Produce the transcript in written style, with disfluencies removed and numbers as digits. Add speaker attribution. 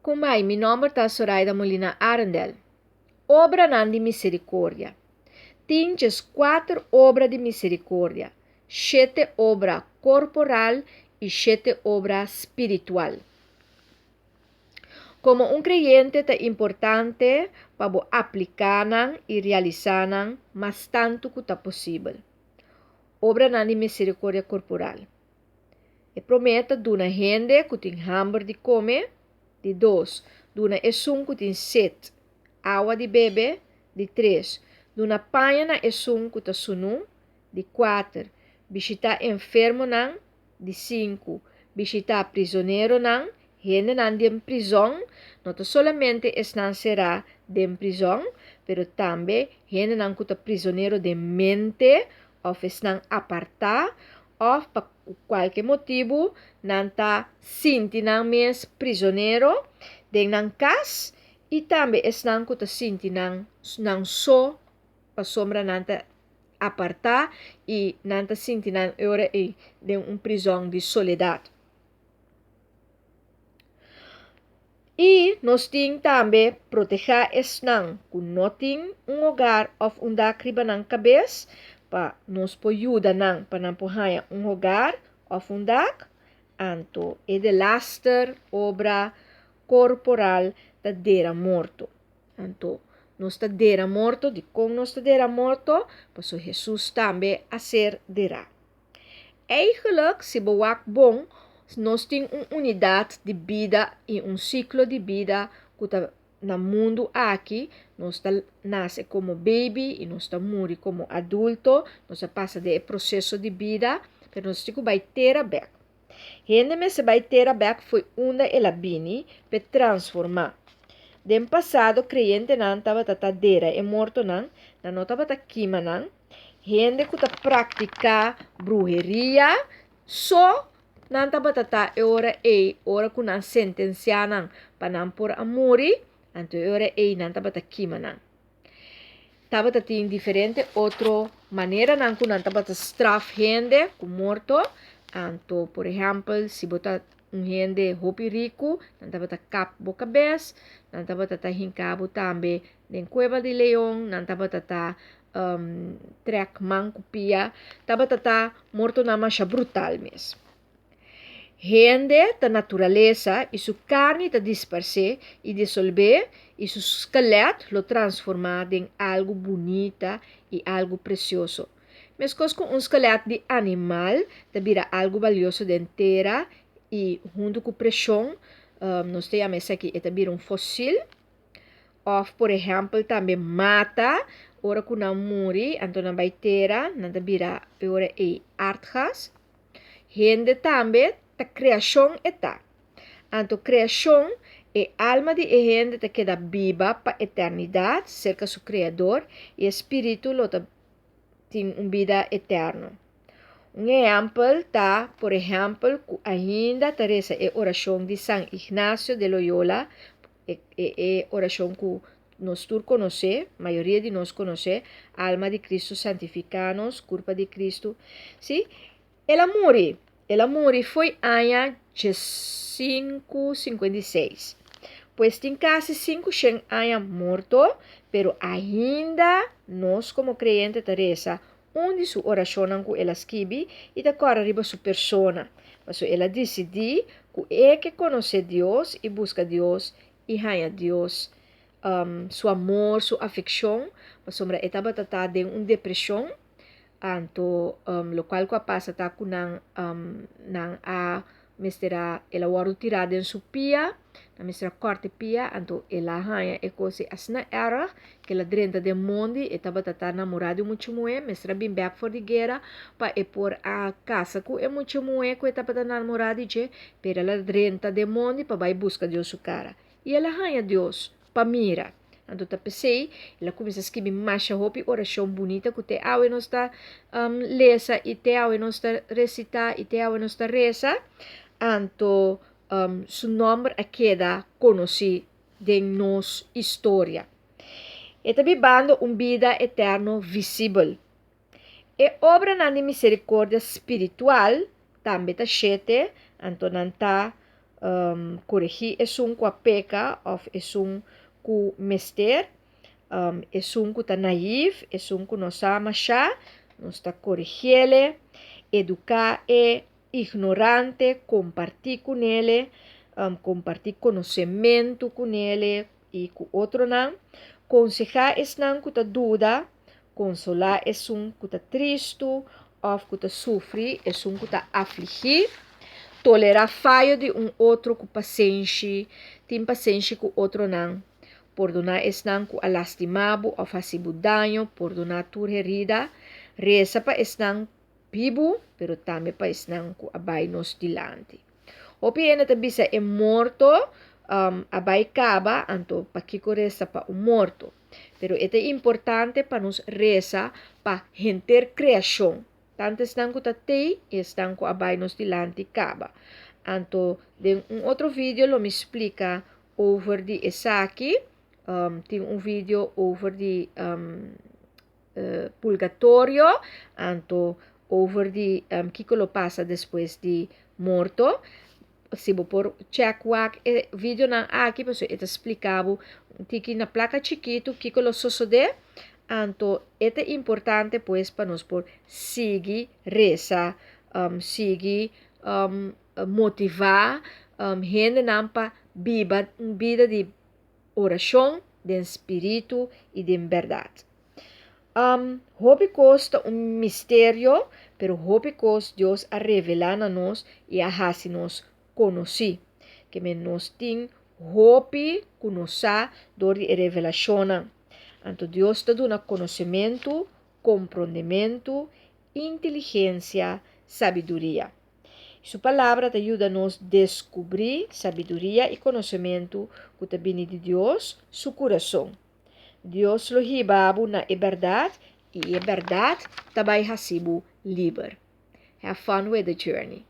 Speaker 1: Kumbai, mi nomber ta Soraida Molina Arendel. Obranan di misericordia. Tin 14 obra di misericordia, shete obra corporal y shete obra spiritual. Como un creyente ta importante pa bo aplica nan y realisa nan mas tanto cu ta posibel. Obranan di misericordia corporal. E prome ta duna hende ku tin hamber di kome, di dos, duna esun ku tin set awa di bebe, di tres, duna paña na esun ku ta sunu, di kuater, bishitá enfermonan, di sinku, bishitá prizoneronan, hendenan den prizòn, no ta solamente esnan será den prizòn, pero tambe hendenan ku ta prizonero den mente òf esnan apartá òf pa kualke motibu nan ta sinti nan mes prizonero den nan kas i tambe esnan ku ta sinti nan nan so pasobra nan ta apartá i nan ta sinti nan e ora ei den un prizòn di soledat. I nos tin tambe protehá esnan ku no tin un hogar òf un dak riba nan kabes, pa nos por yuda nan pa nan por haña un hogar òf un dak. Anto e delaster obra korporal ta dera morto. Anto nos ta dera morto. Dikon nos ta dera morto? Pasobra Hesus tambe a ser derá. Eigenlijk, si bo wak bon, nos tin un unidat di bida i un siklo di bida ku ta na mundu aki, nos ta nase komo baby i nos ta muri komo adulto, nos a pasa den e proseso di bida, pero nos tin ku bai tera bèk. Hende mester bai tera bèk fo'i unda el a bini p'e transformá. Den pasado kreyentenan tabata ta dera e mortonan, nan no tabata kima nan, Hende ku ta praktiká bruheria so nan tabata ta e ora ei, ora ku nan sentensiá nan pa nan por a muri, anto e ora ei nan tabata kima nan. Tabata tin diferente otro maneranan ku nan tabata straf hende ku morto, anto por ehèmpel si bo ta un hende hopi riku, nan tabata kap bo kabes, nan tabata ta hinka bo tambe den kueba di leon, nan tabata ta trèk man ku pia, tabata ta mortonan masha brutal mes. Hende ta naturalesa i su karni ta disparsé i disolbé i su skelèt lo transformá den algu bunita i algu presioso. Meskos ku un skelèt di animal ta bira algu balioso den tera i huntu ku preshon, nos ta yama esaki e ta bira un fosil. Òf por ehèmpel tambe mata, ora ku nan muri, anto nan bai tera, nan ta bira e ora ei aardgas. Hende tambe ta kreashon e ta. Anto kreashon, e alma di e hende ta keda biba pa eternidat serka su Kreador i e spiritu lo ta tin un bida eterno. Un ehèmpel ta, por ehèmpel, ku ainda ta resa e orashon di San Ignacio de Loyola, e, e, e orashon ku nos tur konosé, mayoria di nos konosé, Alma di Cristo santifiká nos, Kurpa di Cristo. Sí, el a muri, el a muri fo'i aña diesinku sinkuenta i seis. Pues tin kasi sinku shen aña morto, pero ainda nos komo kreyente ta resa un di su orashonnan ku el a skibi i ta kòrda riba su persona, pasobra el a disidí ku e ke konosé Dios i buska Dios i haña Dios su amor, su afekshon, pasobra e tabata ta den un depreshon. Anto lokual ku a pasa ta ku nan nan a mester a el a wòrdu tirá den su pia, nan mester a kòrta e pia, anto el a haña e kos ei asina èrg ku el a drenta den mondi, e tabata ta namorá di un mucha muhé, mester a bin bèk for di guera pa e por a kasa ku e mucha muhé ku e tabata namorá di dje, pero el a drenta den mondi pa bai buska Dios su kara. I el a haña Dios pa mira. Anto ta p'esei el a kuminsá skibi masha hopi orashon bunita ku te awe nos ta lesa i te awe nos ta resitá i te awe nos ta resa. Anto su nòmber a keda konosí den nos historia. E ta bibando un bida eterno visibel. E obranan di miserikordia spiritual tambe ta shete, anto nan ta. Koregí esun ku a peka òf esun ku mester, esun ku ta naïef, esun ku no sa mashá, nos ta koregiele, eduká e ignorante, kompartí kunele, kompartí konosementu kunele i ku otronan, konsehá esnan ku ta duda, konsolá esun ku ta tristu òf ku ta sufri, esun ku ta afligí, tolerá fayo di un otro ku pasenshi, tin pasenshi ku otronan, pordoná esnan ku a lastimá bo òf hasi bo daño, pordoná tur herida, resa pa esnan bibu, pero tambe pa esnan ku a bai nos dilanti. Hopi hende ta bisa e morto a bai kaba, anto pakiko resa pa un morto? Pero e ta importante pa nos resa pa henter kreashon, tantu esnan ku ta tei i esnan ku a bai nos dilanti kaba. Anto den un otro video lo mi splika over di esaki. Tin un video over di purgatorio, anto over di kiko lo pasa despues di morto. Si bo por check wak e videonan aki pasobra e ta splika bo un tiki na plaka chikitu kiko lo sosode. Anto e ta importante pues pa nos por sigui resa, sigui motiva hendenan pa biba un bida di orashon den spiritu i den bèrdat. Hopi kos ta un misterio, pero hopi kos Dios a revelá na nos i a hasi nos konosí. Ke men nos tin hopi ku nos sa dor di e revelashonnan. Anto Dios ta duna konosementu, komprondementu, inteligensia, sabiduria. Su Palabra ta yuda nos deskubrí sabiduria i konosementu ku ta bini di Dios su kurason. Dios lo hiba bo na e bèrdat i e bèrdat ta bai hasi bo liber. Have fun with the journey.